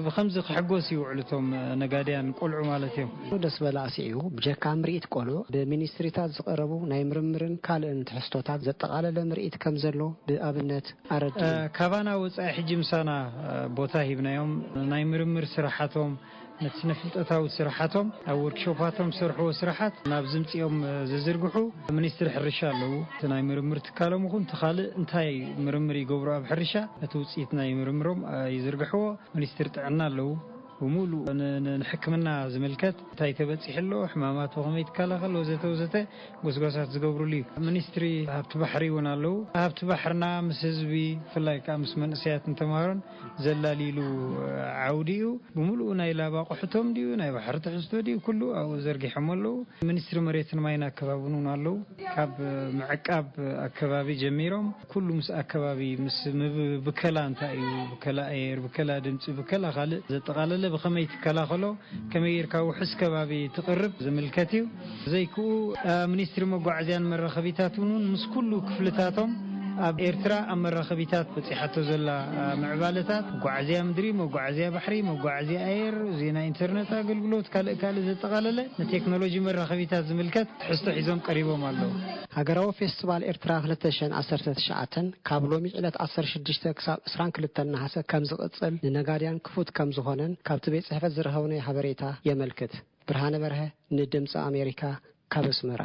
ብኸምዚ ክሕጎስ ይውዕሉ እቶም ነጋድያን ቆልዑ ማለት እዮም። ደስ በለ ኣስዒቡ፣ ብጀካ ምርኢት ቆልዑ፣ ብሚኒስትሪታት ዝቐረቡ ናይ ምርምርን ካልእን ትሕዝቶታት ዘጠቓለለ ምርኢት ከም ዘሎ ብኣብነት ኣረዲኡ። እ፣ ካባና ወጻኢ ሕጂ ምሳና፣ እ፣ ቦታ ሂብናዮም። ናይ ምርምር ስራሓቶም፣ ነቲ ስነ ፍልጠታዊ ስራሓቶም፣ ኣብ ወርክሾፓቶም ዝሰርሕዎ ስራሓት ናብ ዝምጽኦም፣ እ፣ ዝዝርግሑ ሚኒስትሪ ሕርሻ ኣለዉ። እቲ ናይ ምርምር ትካሎም ይኹን እቲ ካልእ እንታይ ምርምር ይገብሩ ኣብ ሕርሻ፣ እቲ ውጽኢት ናይ ምርምሮም፣ እ፣ ይዝርግሕዎ። ሚኒስትሪ ጥዕና ኣለዉ። ብሙሉእ ን- ን- ንሕክምና ዝምልከት እንታይ ተበፂሑ ኣሎ፣ ሕማማት ብኸመይ ትከላኸል፣ ወዘተ ወዘተ ጎስጓሳት ዝገብሩሉ እዩ። ሚኒስትሪ ሃብቲ ባሕሪ እውን ኣለዉ። ሃብቲ ባሕርና ምስ ህዝቢ፣ ብፍላይ ከዓ ምስ መንእሰያትን ተምሃሮን ዘላሊሉ ዓውዲ እዩ። ብሙሉኡ ናይ ላብ ኣቑሑቶም ድዩ፣ ናይ ባሕሪ ትሕዝቶ ድዩ፣ ኩሉ ኣብኡ ዘርጊሖም ኣለዉ። ሚኒስትሪ መሬትን ማይን ኣከባብን እውን ኣለዉ። ካብ ምዕቃብ ኣከባቢ ጀሚሮም ኩሉ ምስ ኣከባቢ፣ ምስ ምብ- ብከላ እንታይ እዩ፣ ብከላ ኣየር፣ ብከላ ድምፂ፣ ብከላ ካልእ ዘጠቓለለ ብኸመይ ትከላኸሎ፣ ከመይ ጌርካ ውሑስ ከባቢ ትቕርብ ዝምልከት እዩ። ዘይክኡ ሚኒስትሪ መጓዓዝያን መራኸቢታት እውን ምስ ኩሉ ክፍልታቶም ኣብ ኤርትራ ኣብ መራኸቢታት በፂሓቶ ዘላ ምዕባለታት፣ መጓዓዝያ ምድሪ፣ መጓዓዝያ ባሕሪ፣ መጓዓዝያ ኣየር፣ ዜና፣ ኢንተርነት ኣገልግሎት፣ ካልእ ካልእ ዘጠቓለለ ንቴክኖሎጂ መራኸቢታት ዝምልከት ትሕዝቶ ሒዞም ቀሪቦም ኣለዉ። ሃገራዊ ፌስቲቫል ኤርትራ ክልተ ሽሕን ዓሰርተ ትሽዓተን ካብ ሎሚ ዕለት ዓሰርተ ሽዱሽተ ክሳብ ዕስራን ክልተን ነሓሰ ከም ዝቕጽል ንነጋድያን ክፉት ከም ዝኾነን ካብቲ ቤት ጽሕፈት ዝረኸብናዮ ሓበሬታ የመልክት። ብርሃነ በርሀ ንድምጺ ኣሜሪካ ካብ ኣስመራ።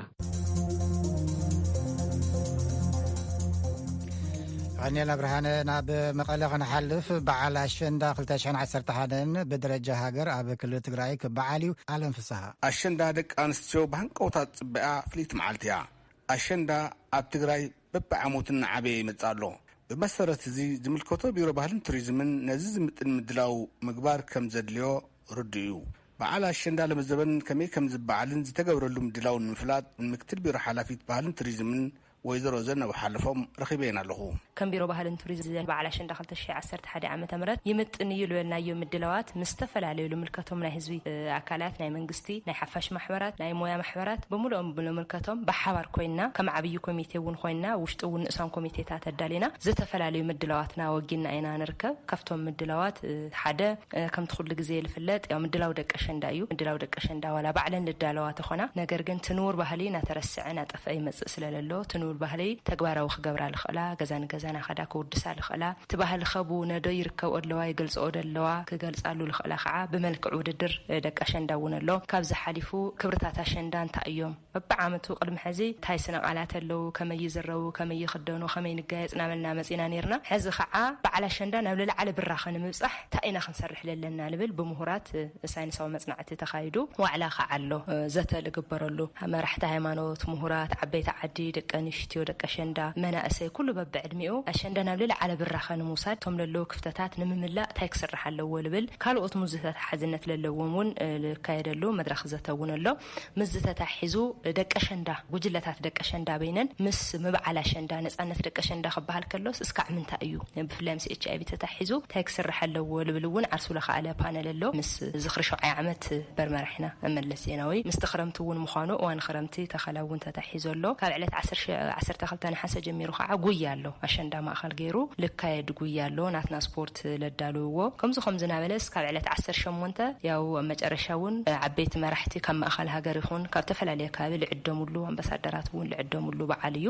ቀኒልና ብርሃነ። ናብ መቐለ ክንሓልፍ፣ በዓል ኣሸንዳ ክልተ ሽሕን ዓሰርተ ሓደን ብደረጃ ሃገር ኣብ ክልል ትግራይ ክበዓል እዩ። ኣለም ፍስሃ። ኣሸንዳ ደቂ ኣንስትዮ ብሃንቀውታ ዝጽበያ ፍልይቲ መዓልቲ እያ። ኣሸንዳ ኣብ ትግራይ በብዓመቱ እናዓበየ ይመጽእ ኣሎ። ብመሰረት እዚ ዝምልከቶ ቢሮ ባህልን ቱሪዝምን ነዚ ዝምጥን ምድላው ምግባር ከም ዘድልዮ ርዱእ እዩ። በዓል ኣሸንዳ ለመዘበን ከመይ ከም ዝበዓልን ዝተገብረሉ ምድላውን ንምፍላጥ ንምክትል ቢሮ ሓላፊት ባህልን ቱሪዝምን ወይዘሮ ዘነቡ ሓለፎም ረኺበየን ኣለኹ። ከም ቢሮ ባህልን ቱሪዝም በዓል ኣሸንዳ ክልተ ሽሕ ዓሰርተ ሓደ ዓመተ ምህረት ይምጥን እዩ ዝበልናዮ ምድላዋት ምስ ዝተፈላለዩ ልምልከቶም ናይ ህዝቢ፣ እ፣ ኣካላት፣ ናይ መንግስቲ፣ ናይ ሓፋሽ ማሕበራት፣ ናይ ሞያ ማሕበራት ብምልኦም ብምልከቶም ብሓባር ኮይና ከም ዓብዪ ኮሚቴ እውን ኮይና ውሽጢ እውን ንእሳን ኮሚቴታት ኣዳሊና ዝተፈላለዩ ምድላዋትና ወጊና ኢና ንርከብ። ካብቶም ምድላዋት፣ እ፣ ሓደ፣ እ፣ ከምቲ ኩሉ ግዜ ዝፍለጥ ያው ምድላው ደቂ ኣሸንዳ እዩ። ምድላው ደቂ ኣሸንዳ ዋላ ባዕለን ልዳለዋ ተኾና፣ ነገር ግን እቲ ንቡር ባህሊ እናተረስዐ እናጠፍአ ይመጽእ ስለለሎ፣ እቲ ንቡር ባህሊ ተግባራዊ ክገብራ ልኽእላ፣ ገዛ ንገዛ እናኸዳ ክውድሳ ልኽእላ፣ እቲ ባህሊ ከቡ ነዶ ይርከብኦ ኣለዋ፣ ይገልጽኦ ደለዋ፣ ክገልጻሉ ልኽእላ ከዓ ብመልክዕ ውድድር፣ እ፣ ደቂ ኣሸንዳ እውን ኣሎ። ካብዚ ሓሊፉ ክብርታት ኣሸንዳ እንታይ እዮም? በብዓመቱ ቅድሚ ሕዚ እንታይ ስነ ቃላት ኣለዉ፣ ከመይ ይዝረቡ፣ ከመይ ይኽደኑ፣ ከመይ ንጋየጽ እናበልና መጺና ነይርና። ሕዚ ከዓ በዓል ኣሸንዳ ናብ ልዕሊ ዓለ ብራኸ ንምብጻሕ እንታይ ኢና ክንሰርሕ ለለና ልብል ብምሁራት፣ እ፣ ሳይንሳዊ መጽናዕቲ ተኻይዱ ዋዕላ ከዓ ኣሎ፣ እ፣ ዘተ ልግበረሉ። መራሕቲ ሃይማኖት፣ ምሁራት፣ ዓበይቲ ዓዲ፣ ደቂ ኣንስትዮ፣ ደቂ ኣሸንዳ፣ መናእሰይ፣ ኩሉ በብዕድሚኡ ኣሸንዳ ናብ ልዕሊ ዓለ ብራኸ ንምውሳድ፣ እቶም ለለዉ ክፍተታት ንምምላእ እንታይ ክስራሕ ኣለዎ ልብል፣ ካልኦት ምስ ዝተተሓዝነት ለለዎም እውን፣ እ፣ ልካየደሉ መድረኽ ዘተ እውን ኣሎ። ምስ ዝተታሒዙ ደቂ ኣሸንዳ፣ ጉጅለታት ደቂ ኣሸንዳ በይነን ምስ ምብዓል ኣሸንዳ፣ ነጻነት ደቂ ኣሸንዳ ክበሃል ከሎስ እስካዕ ምንታይ እዩ? ብፍላይ ምስ ኤች ኣይ ቪ ተታሒዙ እንታይ ክስራሕ ኣለዎ ልብል እውን ዓርሱ ለኸኣለ ፓነል ኣሎ። ምስ ዝኽሪ ሸውዓይ ዓመት በርመራሕና መለስ ዜናዊ ምስቲ ክረምቲ እውን ምዃኑ እዋን ክረምቲ ተኸላ እውን ተታሒዙ ኣሎ። ካብ ዕለት ዓሰርተ፣ ዓሰርተ ክልተ ነሓሰ ጀሚሩ ከዓ ጉያ ኣሎ። ኣሸንዳ ማእኸል ገይሩ ልካየድ ጉያ ኣሎ። ናትና ስፖርት ለዳልውዎ ከምዚ ከምዚ እናበለስ ካብ ዕለት ዓሰርተ ሸሞንተ ያው ኣብ መጨረሻ እውን ዓበይቲ መራሕቲ ካብ ማእኸል ሃገር ይኹን ካብ ተፈላለየ ከባቢ ልዕደሙሉ፣ ኣምባሳደራት እውን ልዕደሙሉ በዓል እዩ።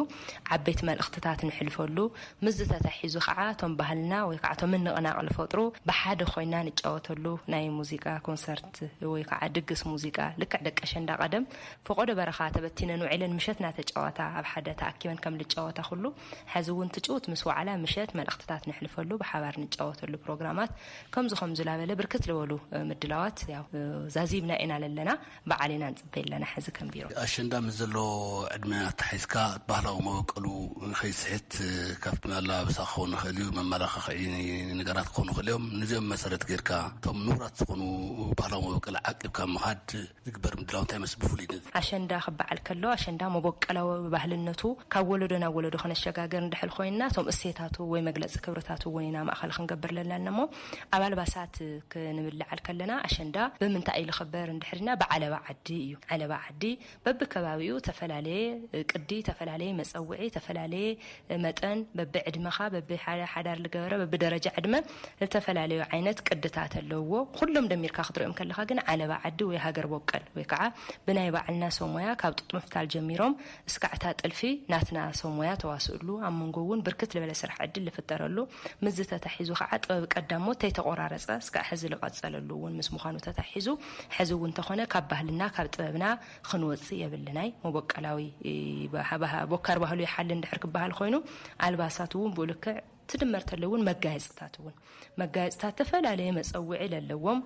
ዓበይቲ መልእኽትታት ንሕልፈሉ፣ ምስዚ ተታሒዙ ከዓ እቶም ባህልና ወይ ከዓ እቶም ምንቕናቕ ዝፈጥሩ ብሓደ ኮይና ንጫወተሉ ናይ ሙዚቃ ኮንሰርት ወይ ከዓ ድግስ ሙዚቃ፣ ልክዕ ደቂ ኣሸንዳ ቀደም ፈቆዶ በረኻ ተበቲነን ውዒለን ምሸት እናተጫወታ ኣብ ሓደ ተኣኪበን ከም ልጫወታ ኩሉ፣ ሕዚ እውን ትጭውት ምስ ዋዕላ ምሸት መልእኽትታት ንሕልፈሉ፣ ብሓባር ንጫወተሉ ፕሮግራማት ከምዚ ከምዚ ላበለ ብርክት ዝበሉ፣ እ፣ ምድላዋት ያው፣ እ፣ ዛዚብና ኢና ለለና። በዓል ኢና ንጽበይ ኣለና። ሕዚ ከም ቢሮ ኣሸንዳ ምስ ዘሎ ዕድመ ኣተሓሒዝካ ባህላዊ መበቀሉ ከይስሕት፣ ካብቲ ኣለባብሳ ክኸውን ይኽእል እዩ፣ መመላኻኽዒ ነገራት ክኾኑ ይኽእል እዮም። ነዚኦም መሰረት ጌርካ እቶም ንቡራት ዝኾኑ ባህላዊ መበቀል ዓቂብካ ምኻድ ዝግበር ምድላው እንታይ ይመስል ብፍሉይ ነዚ? ኣሸንዳ ክበዓል ከሎ ኣሸንዳ መበቀላዊ ባህልነቱ ካብ ወለዶ ናብ ወለዶ ክነሸጋገር እንድሕር ኮይንና እቶም እሴታቱ ወይ መግለፂ ክብርታቱ እውን ኢና ማእኸል ክንገብር ለና ኣለሞ ኣብ ኣልባሳት ክንብል ለዓል ከለና ኣሸንዳ ብምንታይ እዩ ዝኽበር እንድሕር ኢልና ብዓለባ ዓዲ እዩ። ዓለባ ዓዲ በብከባቢኡ ተፈላለየ ቅዲ፣ ተፈላለየ መጸውዒ፣ ተፈላለየ መጠን በብዕድመኻ፣ በብሓዳር ዝገበረ፣ በብደረጃ ዕድመ ዝተፈላለዩ ዓይነት ቅድታት ኣለውዎ። ኩሎም ደሚርካ ክትሪኦም ከለኻ ግን ዓለባ ዓዲ ወይ ሃገር ቦቀል ወይ ከዓ ብናይ ባዕልና ሰብ ሞያ ካብ ጡጥ ምፍታል ጀሚሮም እስካዕ እታ ጥልፊ ናትና ሰብ ሞያ ተዋስእሉ፣ ኣብ መንጎ እውን ብርክት ዝበለ ስራሕ ዕድል ዝፍጠረሉ፣ ምስዚ ተታሒዙ ከዓ ጥበብ ቀዳሞት ተይተቆራረፀ እስካዕ ሕዚ ዝቐፀለሉ እውን ምስ ምዃኑ ተታሒዙ፣ ሕዚ እውን እንተኾነ ካብ ባህልና ካብ ጥበብና ክንወፅእ የብልናይ። መቦቀላዊ፣ እ፣ ባህ-፣ ባህ-፣ ቦካር ባህሉ ይሓሊ እንድሕር ክበሃል ኮይኑ ኣልባሳት እውን ብኡ ልክዕ ትድመር ተሎ እውን መጋየፅታት እውን መጋየፅታት ተፈላለየ መፀውዒ ለለዎም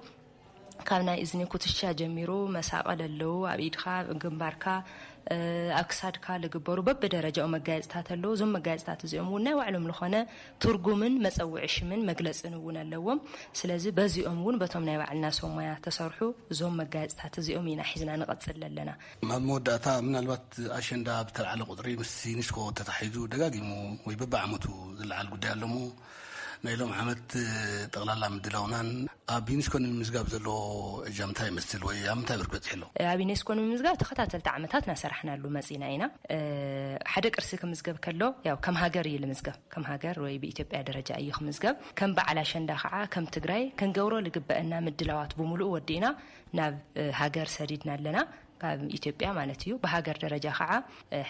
ካብ ናይ እዝኒ ኩትሻ ጀሚሩ መሳቐል ኣለዉ፣ ኣብ ኢድካ፣ ኣብ ግንባርካ፣ ኣብ ክሳድካ ዝግበሩ በብደረጃኡ መጋየፅታት ኣለዉ። እዞም መጋየፅታት እዚኦም እውን ናይ ባዕሎም ዝኾነ ትርጉምን መፀውዒ ሽምን መግለፅን እውን ኣለዎም። ስለዚ በዚኦም እውን በቶም ናይ ባዕልና ሰብ ሞያ ተሰርሑ እዞም መጋየፅታት እዚኦም ኢና ሒዝና ንቐፅል ዘለና። ኣብ መወዳእታ ምናልባት ኣሸንዳ ብተልዓለ ቁፅሪ ምስ ዩኒስኮ ተታሒዙ ደጋጊሙ ወይ በብዓመቱ ዝለዓል ጉዳይ ኣሎ እሞ ናይ ሎም ዓመት ጠቕላላ ምድላውናን ኣብ ዩኒስኮ ንምዝጋብ ዘሎ እጃም እንታይ ይመስል ወይ ኣብ ምንታይ ብርኪ በፂሑ ኣሎ? ኣብ ዩኔስኮ ንምምዝጋብ ተኸታተልቲ ዓመታት እናሰራሕናሉ መፂና ኢና። ሓደ ቅርሲ ክምዝገብ ከሎ ያው ከም ሃገር እዩ ልምዝገብ። ከም ሃገር ወይ ብኢትዮጵያ ደረጃ እዩ ክምዝገብ። ከም በዓል ኣሸንዳ ከዓ ከም ትግራይ ክንገብሮ ልግበአና ምድላዋት ብምሉኡ ወዲእና ናብ ሃገር ሰዲድና ኣለና። ካብ ኢትዮጵያ ማለት እዩ። ብሃገር ደረጃ ከዓ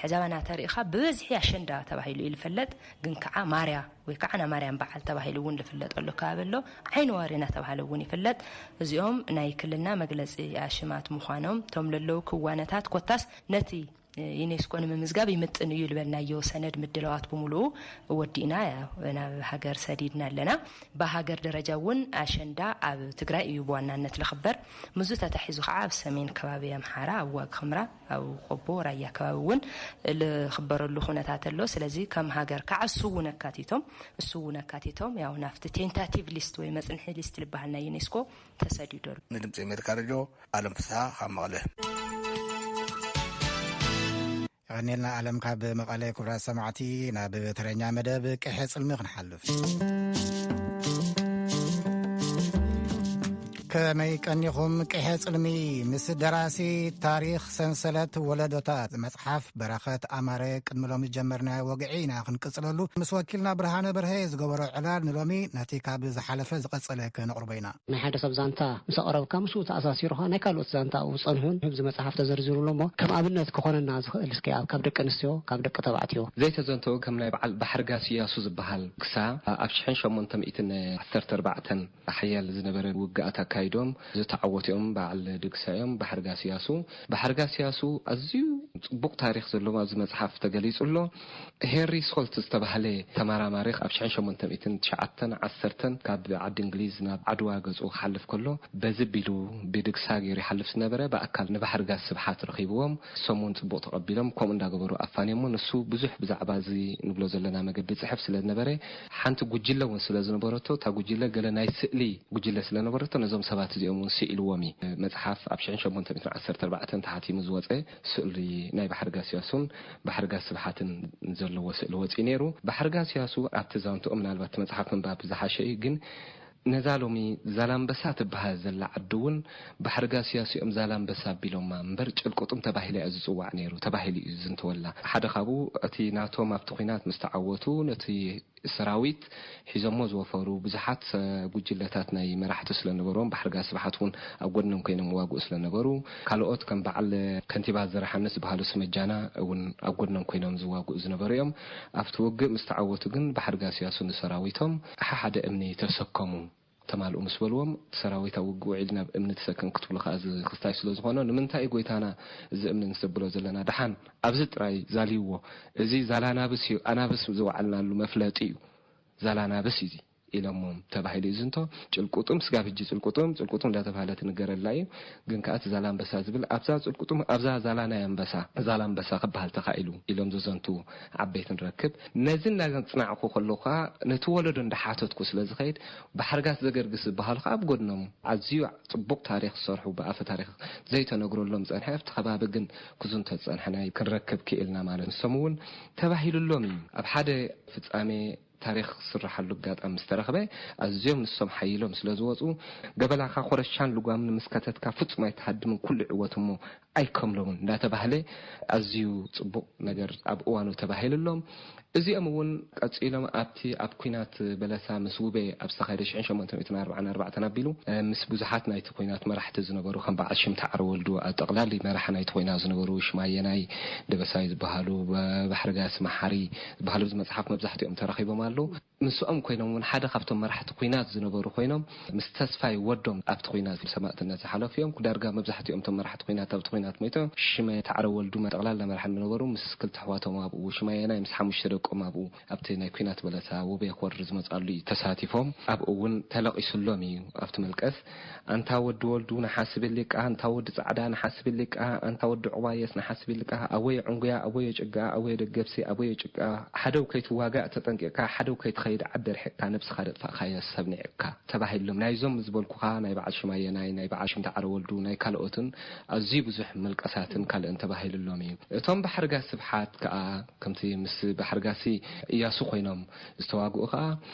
ሕዛባና ተሪእኻ ብበዝሒ ኣሸንዳ ተባሂሉ እዩ ዝፍለጥ። ግን ከዓ ማርያ ወይ ከዓ ናይ ማርያም በዓል ተባሂሉ እውን ዝፍለጠሉ ከባቢ ኣሎ። ዓይኒ ዋሪ እናተባሃለ እውን ይፍለጥ። እዚኦም ናይ ክልልና መግለፂ ኣሽማት ምዃኖም እቶም ለለዉ ክዋነታት ኮታስ ነቲ ዩኔስኮ ንምምዝጋብ ይምጥን እዩ ዝበልናዮ ሰነድ ምድላዋት ብምሉኡ ወዲእና ናብ ሃገር ሰዲድና ኣለና። ብሃገር ደረጃ እውን ኣሸንዳ ኣብ ትግራይ እዩ ብዋናነት ዝኽበር። ምስዚ ተታሒዙ ከዓ ኣብ ሰሜን ከባቢ ኣምሓራ ኣብ ዋግ ኽምራ ኣብ ቆቦ ራያ ከባቢ እውን ዝኽበረሉ ኩነታት ኣሎ። ስለዚ ከም ሃገር ከዓ እሱ እውን ኣካቲቶም እሱ እውን ኣካቲቶም ያው ናብቲ ቴንታቲቭ ሊስት ወይ መፅንሒ ሊስት ዝበሃል ናይ ዩኔስኮ ተሰዲዱ ኣሎ። ንድምፂ ኣሜሪካ ሬድዮ ኣለም ፍስሓ ካብ መቐለ። የቐኔልና ኣለም ካብ መቐለ። ክቡራት ሰማዕቲ ናብ ተረኛ መደብ ቅሐ ፅልሚ ክንሓልፍ። ከመይ ቀኒኹም? ቅሐ ጽልሚ ምስ ደራሲ ታሪኽ ሰንሰለት ወለዶታት መጽሓፍ በረኸት ኣማረ ቅድሚ ሎሚ ዝጀመርናዮ ወግዒ ኢና ክንቅጽለሉ። ምስ ወኪልና ብርሃነ በርሀ ዝገበሮ ዕላል ንሎሚ ነቲ ካብ ዝሓለፈ ዝቐጸለ ከነቕርቦ ኢና። ናይ ሓደ ሰብ ዛንታ ምስ ኣቕረብካ ምስኡ ተኣሳሲሩ ኸኣ ናይ ካልኦት ዛንታ ኣብኡ ዝጸንሑን ኣብዚ መጽሓፍ ተዘርዚሩ ኣሎ እሞ ከም ኣብነት ክኾነና ዝኽእል እስኪ ኣብ ካብ ደቂ ኣንስትዮ ካብ ደቂ ተባዕትዮ ዘይተዘንተወ ከም ናይ በዓል ባሕርጋስ እያሱ ዝበሃል ክሳ ኣብ ሽሕን ሸሞንተ ሚእትን ዓሰርተ ኣርባዕተን ሓያል ዝነበረ ውግኣት ኣካይዶም ዝተዓወቱ እዮም። በዓል ድግሳ እዮም። ባሕርጋስ እያሱ፣ ባሕርጋስ እያሱ ኣዝዩ ጽቡቕ ታሪኽ ዘለዎ ኣብዚ መጽሓፍ ተገሊጹ ኣሎ። ሄንሪ ሶልት ዝተባህለ ተመራማሪ ኣብ ሽሕን ሸሞንተ ሚእትን ትሽዓተን ዓሰርተን ካብ ዓዲ እንግሊዝ ናብ ዓድዋ ገጹ ክሓልፍ ከሎ በዚ ቢሉ ብድግሳ ገይሩ ይሓልፍ ዝነበረ ብኣካል ንባሕርጋስ ስብሓት ረኺብዎም። እሶም እውን ጽቡቕ ተቐቢሎም ከምኡ እንዳገበሩ ኣፋንዮሞ። ንሱ ብዙሕ ብዛዕባ እዚ ንብሎ ዘለና መገዲ ጽሕፍ ስለ ዝነበረ ሓንቲ ጉጅለ እውን ስለ ዝነበረቶ እታ ጉጅለ ገለ ናይ ስእሊ ጉጅለ ስለ ነበረቶ ነዞም ሰባት እዚኦም እውን ስኢልዎም እዩ። መጽሓፍ ኣብ ሽሕን ሸሞንተ ሚእትን ዓሰርተ ኣርባዕተን ተሓቲሙ ዝወጸ ስእሊ ናይ ባሕርጋስ እያሱን ባሕርጋስ ስብሓትን ዘለዎ ስእሊ ወጺኡ ነይሩ። ባሕርጋስ እያሱ ኣብቲ ዛንትኦም ምናልባት እቲ መጽሓፍ ምንባብ ዝሓሸ እዩ፣ ግን ነዛ ሎሚ ዛላምበሳ ትበሃል ዘላ ዓዲ እውን ባሕርጋስ እያሱ እዮም ዛላምበሳ ኣቢሎማ እምበር ጭልቁጥም ተባሂላ እያ ዝጽዋዕ ነይሩ ተባሂሉ እዩ ዝዝንተወላ። ሓደ ካብኡ እቲ ናቶም ኣብቲ ኲናት ምስ ተዓወቱ ነቲ ሰራዊት ሒዞሞ ዝወፈሩ ብዙሓት ጉጅለታት ናይ መራሕቲ ስለ ነበርዎም ባሕርጋስ ስብሓት እውን ኣብ ጎድኖም ኮይኖም ይዋግኡ ስለ ነበሩ ካልኦት ከም በዓል ከንቲባ ዘርሓንስ ዝበሃሉ ስመጃና እውን ኣብ ጎድኖም ኮይኖም ዝዋግኡ ዝነበሩ እዮም። ኣብቲ ውግእ ምስ ተዓወቱ ግን ባሕርጋስ እያሱ ንሰራዊቶም ሓደ እምኒ ተሰከሙ። ተማልኡ ምስ በልዎም እቲ ሰራዊት ኣብ ውግእ ውዒሉ ናብ እምኒ ተሰከም ክትብሉ ከኣ እዚ ክስታይ ስለ ዝኾኖ ንምንታይ እዩ ጎይታና እዚ እምኒ ንሰብሎ ዘለና ደሓን ኣብዚ ጥራይ ዛልይዎ። እዚ ዛላናብስ እዩ ኣናብስ ዝወዓልናሉ መፍለጢ እዩ። ዛላናብስ እዩ ኢሎሞም ተባሂሉ እዩ ዝንቶ። ጭልቁጡም ስጋብ ሕጂ ጭልቁጡም ጭልቁጡም እንዳተባህለ ትንገረላ እዩ። ግን ከኣ እቲ ዛላንበሳ ዝብል ኣብዛ ጭልቁጡም ኣብዛ ዛላ ናይ ኣንበሳ ዛላንበሳ ክበሃል ተኻኢሉ ኢሎም ዘዘንቱ ዓበይቲ ንረክብ። ነዚ እናጽናዕኩ ከለኹ ከኣ ነቲ ወለዶ እንዳሓተትኩ ስለ ዝኸይድ ባሕርጋስ ዘገርግስ ዝበሃሉ ከኣ ኣብ ጎድኖም ኣዝዩ ጽቡቕ ታሪኽ ዝሰርሑ ብኣፈ ታሪኽ ዘይተነግረሎም ዝጸንሐ ኣብቲ ከባቢ ግን ክዝንቶ ዝጸንሐ ናይ ክንረክብ ክኢልና ማለት ንሶም እውን ተባሂሉሎም እዩ ኣብ ሓደ ፍጻሜ ታሪኽ ክስረሓሉ ኣጋጣሚ ምስ ተረኽበ ኣዝዮም ንሶም ሓይሎም ስለ ዝወፁ ገበላኻ ኮረሻን ልጓምን ምስ ከተትካ ፍጹም ኣይትሃድምን ኩሉ ይዕወት እሞ ኣይከምሎምን እንዳተባህለ ኣዝዩ ጽቡቕ ነገር ኣብ እዋኑ ተባሂሉሎም። እዚኦም እውን ቀጺሎም ኣብቲ ኣብ ኲናት በለሳ ምስ ውቤ ኣብ ዝተኻየደ ሽሕን ሸሞንተ ሚእትን ኣርባዓን ኣርባዕተን ኣቢሉ ምስ ብዙሓት ናይቲ ኲናት መራሕቲ ዝነበሩ ከም በዓል ሽምታ ዓረወልዱ ኣብ ጠቕላሊ መራሒ ናይቲ ኲናት ዝነበሩ ሽማየናይ ደበሳይ ዝበሃሉ ባሕርጋስ መሓሪ ዝበሃሉ ኣብዚ መጽሓፍ መብዛሕትኦም ተረኺቦም ኣለዉ። ምስኦም ኮይኖም እውን ሓደ ካብቶም መራሕቲ ኲናት ዝነበሩ ኮይኖም፣ ምስ ተስፋይ ወዶም ኣብቲ ኲናት ሰማእትነት ዝሓለፉ እዮም። ዳርጋ መብዛሕትኦም እቶም መራሕቲ ኲናት ኣብቲ ኲናት ሞይቶም። ሽመ ታዕረ ወልዱ ጠቕላላ መራሕን ዝነበሩ ምስ ክልተ ኣሕዋቶም ኣብኡ፣ ሽማየናይ ምስ ሓሙሽተ ደቆም ኣብኡ ኣብቲ ናይ ኲናት በለሳ ውቤ ክወርድ ዝመጻሉ እዩ ተሳቲፎም። ኣብኡ እውን ተለቒሱሎም እዩ ኣብቲ መልቀስ። ኣንታ ወዲ ወልዱ ንሓስብ ኢልካ፣ ኣንታ ወዲ ጻዕዳ ንሓስብ ኢልካ፣ ኣንታ ወዲ ዕዋየስ ንሓስብ ኢልካ፣ ኣወየ ዕንጉያ፣ ኣወየ ጭጋ፣ ኣወየ ደገብሲ፣ ኣወየ ጭቃ፣ ሓደው ከይትዋጋእ ተጠንቂቕካ፣ ሓደው ከይትኸይድ ዓዲ ርሒቕካ፣ ነብስኻ ደጥፋእካዮ ሰብ ንዒቕካ ተባሂሎም። ናይዞም ዝበልኩኻ ናይ በዓል ሽማየናይ፣ ናይ በዓል ሽምታ ዓረ ወልዱ፣ ናይ ካልኦትን ኣዝዩ ብዙሕ ምልቀሳትን ካልእን ተባሂሉሎም እዩ። እቶም ባሕርጋ ስብሓት ከኣ ከምቲ ምስ ባሕርጋሲ እያሱ ኮይኖም ዝተዋግኡ ከኣ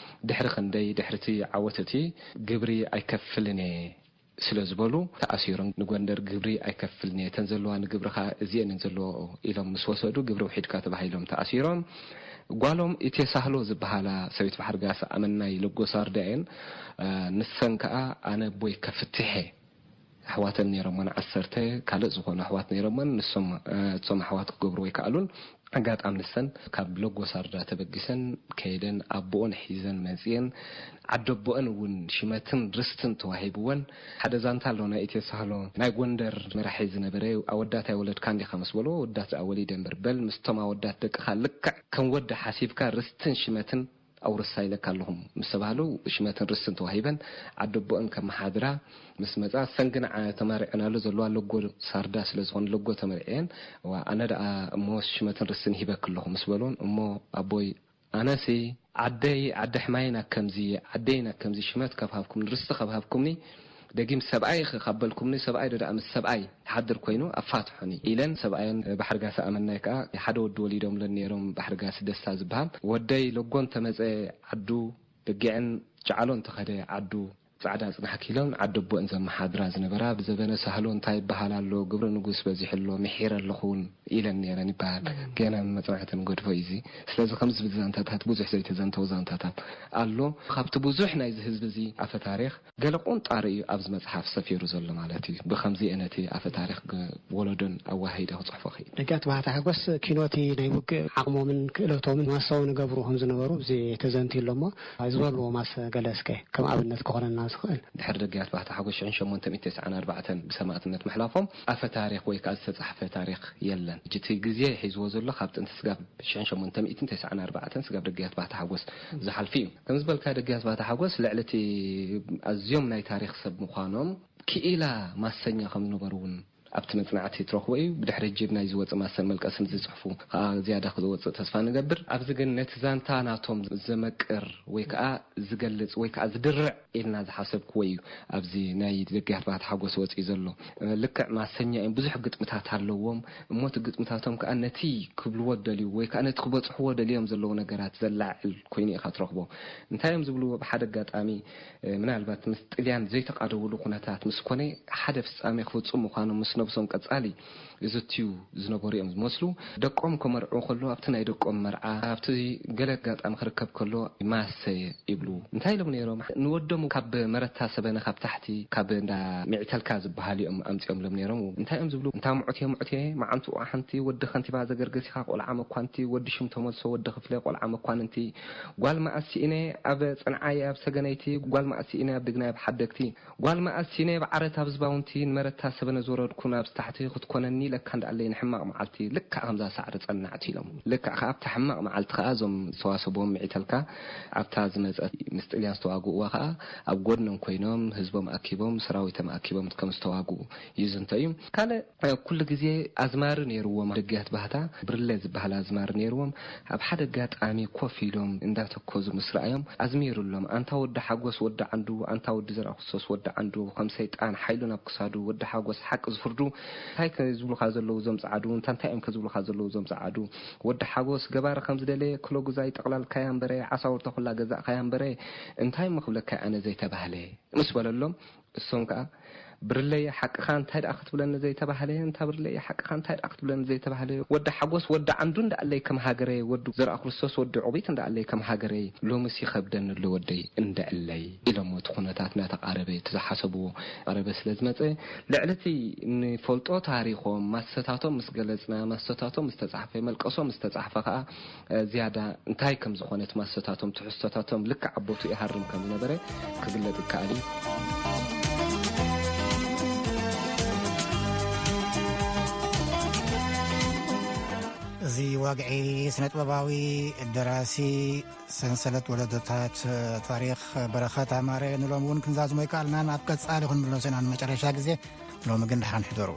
ድሕሪ ክንደይ፣ ድሕርቲ ዓወት እቲ ግብሪ ኣይከፍልን እየ ስለ ዝበሉ ተኣሲሮም፣ ንጎንደር ግብሪ ኣይከፍልን እየ፣ እተን ዘለዋ ንግብሪ ከኣ እዚአን እየን ዘለዋ ኢሎም ምስ ወሰዱ ግብሪ ውሒድካ ተባሂሎም ተኣሲሮም። ጓሎም ኢቴሳህሎ ዝበሃላ ሰበይቲ ባሕርጋሲ ኣመናይ ለጎሳርዳ እየን። እ፣ ንሰን ከኣ ኣነ ኣቦይ ከፍትሕ እየ። ኣሕዋተን ነይሮመን ዓሰርተ ካልእ ዝኾኑ ኣሕዋት ነይሮመን። ንሶም፣ እ፣ እቶም ኣሕዋት ክገብሩ ኣይከኣሉን። ኣጋጣሚ ንሰን ካብ ለጎሳርዳ ተበጊሰን ከይደን ኣቦኦን ሒዘን መጽየን። ዓደቦኦን እውን ሽመትን ርስትን ተዋሂብወን። ሓደ ዛንታ ኣሎ ናይ ኢትዮ ሳህሎ ናይ ጎንደር መራሒ ዝነበረ፣ ኣወዳት ኣይወለድካን ዲኻ ምስ በሎ፣ ኣወዳት ዝኣ ወሊደ እምበር፣ በል ምስቶም ኣወዳት ደቅኻ ልክዕ ከም ወዲ ሓሲብካ ርስትን ሽመትን ኣውርሳ ኢለካ ኣለኹም ምስ ተባህሉ፣ ሽመትን ርስትን ተዋሂበን ዓደቦኦን ከመሓድራ ምስ መጻ፣ ሰን ግን ዓ-፣ ተመሪዐናሉ ዘለዋ ለጎ ሳርዳ ስለ ዝኾነ ለጎ ተመሪዐን። ዋ፣ ኣነ ደኣ እሞ ሽመትን ርስትን ሂበክ ኣለኹ ምስ በሎን፣ እሞ ኣቦይ ኣነሲ ዓደይ ዓዲ ሕማይን ኣከምዚ፣ ዓደይን ኣከምዚ ሽመት ካብ ሃብኩምኒ፣ ርስቲ ካብ ሃብኩምኒ፣ ደጊም ሰብኣይ ኸ ካብ በልኩምኒ፣ ሰብኣይ ዶ ደኣ ምስ ሰብኣይ ይሓድር ኮይኑ ኣፋትሑኒ ኢለን ሰብኣየን ባሕርጋሲ ኣመናይ ከኣ ሓደ ወዲ ወሊዶምለን ነይሮም፣ ባሕርጋሲ ደስታ ዝበሃል። ወደይ ለጎን ተመጸ ዓዱ፣ በጊዕን ጨዓሎን ተኸደ ዓዱ፣ ጻዕዳ ጽናሕኪ ኢለን ዓደቦእን ዘመሓድራ ዝነበራ፣ ብዘበነ ሳህሎ እንታይ ይበሃል ኣሎ፣ ግብሪ ንጉስ በዚሑ ኣሎ፣ ምሒረ ኣለኹ እውን ኢለን ነይረን ይበሃል። ገና መጽናዕተን ገድፎ እዩ እዚ። ስለዚ ከምዚ ዝብል ዛንታታት፣ ብዙሕ ዘይተዘንተው ዛንታታት ኣሎ። ካብቲ ብዙሕ ናይዚ ህዝቢ እዚ ኣፈ ታሪኽ፣ ገለ ቁንጣሪ እዩ ኣብዚ መጽሓፍ ሰፊሩ ዘሎ ማለት እዩ። ብኸምዚ እየ ነቲ ኣፈ ታሪኽ ግ-፣ ወለዶን ኣዋሃሂደ ክጽሕፎ ክእል። ደጋት ባህታ ሓጎስ ኪኖቲ ናይ ውግእ ዓቕሞምን ክእለቶምን ማሳዊ ንገብሩ ከም ዝነበሩ እዚ ተዘንትዩ ኣሎ እሞ፣ ዝበልዎ ማስ ገለ እስከ ከም ኣብነት ክኾነና ዝኽእል። ድሕሪ ደጋት ባህታ ሓጎስ ሽሕን ሸሞንተ ሚእትን ተስዓን ኣርባዕተን ብሰማእትነት ምሕላፎም ኣፈ ታሪኽ ወይ ከኣ ዝተጻሕፈ ታሪኽ የለን። ሕጂ እቲ ግዜ ሒዝዎ ዘሎ ካብ ጥንቲ ስጋብ ሽሕን ሸሞንተ ሚእትን ተስዓን ኣርባዕተን ስጋብ ደጋት ባህታ ሓጎስ ዝሓልፍ እዩ። ከም ዝበልካ ደጋት ባህታ ሓጎስ ልዕሊ እቲ ኣዝዮም ናይ ታሪኽ ሰብ ምዃኖም ክኢላ ማሰኛ ከም ዝነበሩ እውን ኣብቲ መጽናዕቲ ትረኽቦ እዩ። ብድሕሪ ጅብ ናይ ዝወጽእ ማሰን መልቀስን ዝጽሕፉ ከኣ ዝያዳ ክወጽእ ተስፋ ንገብር። ኣብዚ ግን ነቲ ዛንታ ናቶም ዘመቅር ወይ ከኣ ዝገልጽ ወይ ከኣ ዝድርዕ ኢልና ዝሓሰብክዎ እዩ ኣብዚ ናይ ደጋት ባህታ ሓጎስ ወጺኡ ዘሎ። ልክዕ ማሰኛ እዮም፣ ብዙሕ ግጥምታት ኣለዎም። እሞ እቲ ግጥምታቶም ከኣ ነቲ ክብልዎ ደልዩ ወይ ከኣ ነቲ ክበጽሕዎ ደልዮም ዘለዉ ነገራት ዘላዕል ኮይኑ ኢኻ ትረኽቦ። እንታይ እዮም ዝብልዎ? ብሓደ ኣጋጣሚ፣ እ፣ ምናልባት ምስ ጥልያን ዘይተቓደውሉ ኩነታት ምስ ኮነ፣ ሓደ ፍጻሜ ክፍጽሙ ምዃኖም ምስ ነብሶም ቀጻሊ ይዝትዩ ዝነበሩ እዮም ዝመስሉ። ደቆም ከመርዑ ከሎ፣ ኣብቲ ናይ ደቆም መርዓ፣ ኣብቲ ገለ ኣጋጣሚ ክርከብ ከሎ፣ ማሰ ይብሉ። እንታይ ኢሎም ነይሮም? ንወዶም ካብ መረታ ሰበነ ካብ ታሕቲ፣ ካብ እንዳ ሚዕተልካ ዝበሃል እዮም ኣምጺኦምሎም ነይሮም። እንታይ እዮም ዝብሉ? እንታ ሙዑቴ፣ ሙዑቴ፣ መዓንቱ ሓንቲ፣ ወዲ ከንቲባ ዘገርገሲኻ ቆልዓ መኳንቲ፣ ወዲ ሽም ተመልሶ፣ ወዲ ክፍለ ቆልዓ መኳንንቲ፣ ጓል መኣስ ስኢነ ኣብ ጽንዓይ ኣብ ሰገነይቲ፣ ጓል መኣስ ስኢነ ኣብ ድግናይ ኣብ ሓደግቲ፣ ጓል መኣስ ስኢነ ኣብ ዓረት ኣብ ዝባውንቲ፣ ንመረታ ሰበነ ዝወረድኩ ናብዚ ታሕቲ ክትኮነኒ ኢለካ እንዳኣለይ ንሕማቕ መዓልቲ ልክዕ ከምዛ ሳዕሪ ጸናዕቲ ኢሎም። ልክዕ ከኣ ኣብታ ሕማቕ መዓልቲ ከኣ እዞም ዝተዋሰብዎም ምዒተልካ ኣብታ ዝመጸት ምስ ጥልያን ዝተዋግእዋ ከኣ ኣብ ጎድኖም ኮይኖም ህዝቦም ኣኪቦም ሰራዊቶም ኣኪቦም ከም ዝተዋግኡ ይዝንቶ እዩ። ካልእ ኩሉ ግዜ ኣዝማሪ ነይርዎም ደገያት ባህታ፣ ብርለ ዝበሃል ኣዝማሪ ነይርዎም። ኣብ ሓደ ኣጋጣሚ ኮፍ ኢሎም እንዳተኮዙ ምስ ረኣዮም ኣዝሚሩሎም፣ ኣንታ ወዲ ሓጎስ ወዲ ዓንዱ፣ ኣንታ ወዲ ዘርኣክርስቶስ ወዲ ዓንዱ፣ ከም ሰይጣን ሓይሉ ናብ ክሳዱ፣ ወዲ ሓጎስ ሓቂ ዝፍርዱ፣ እንታይ ከ ዝብሉኻ ዘለዉ እዞም ጸዓዱ፣ እንታ እንታይ እዮም ከ ዝብሉኻ ዘለዉ እዞም ጸዓዱ፣ ወዲ ሓጎስ ገባሪ ከም ዝደለየ ክሎ ጉዛይ ጠቕላልካያ እምበረ፣ ዓሳውርታ ኩላ ገዛእካያ እምበረ፣ እንታይ እሞ ክብለካ ኣነ ዘይተባህለ። ምስ በለሎም፣ እሶም ከኣ፣ ብርለየ ሓቅኻ እንታይ ደኣ ክትብለኒ ዘይተባህለ፣ እንታ ብርለየ ሓቅኻ እንታይ ደኣ ክትብለኒ ዘይተባህለ፣ ወዲ ሓጎስ ወዲ ዓንዱ እንዳኣለይ ከም ሃገረይ፣ ወዲ ዘርኣ ክርስቶስ ወዲ ዑቢት እንዳኣለይ ከም ሃገረይ፣ ሎምስ ይኸብደኒ ኣሎ ወደይ እንደዕለይ ኢሎሞ። እቲ ኩነታት እናተቓረበ፣ እቲ ዝሓሰብዎ ቀረበ ስለ ዝመጸ፣ ልዕሊ እቲ ንፈልጦ ታሪኾም፣ ማሰታቶም ምስ ገለጽና፣ ማሰታቶም ምስ ተጻሕፈ፣ መልቀሶም ምስ ተጻሕፈ ከኣ፣ እ፣ ዝያዳ እንታይ ከም ዝኾነ እቲ ማሰታቶም፣ ትሕዝቶታቶም ልክዕ ኣብ ቦትኡ ይሃርም ከም ዝነበረ ክግለጽ ይከኣል እዩ። እዚ ዋግዒ ስነ ጥበባዊ ደራሲ ሰንሰለት ወለዶታት ታሪኽ በረኸት ኣማረ ንሎሚ እውን ክንዛዝሞ ይከኣልናን ኣብ ቀጻሊ ክንምለሶ ኢና ንመጨረሻ ግዜ። ሎሚ ግን ደሓን ሕደሩ።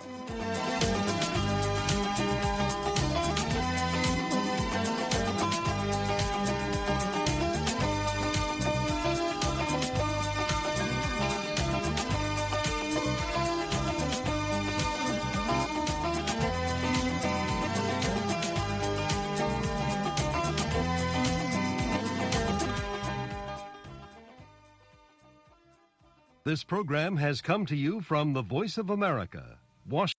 This program has come to you from the Voice of America, Washington.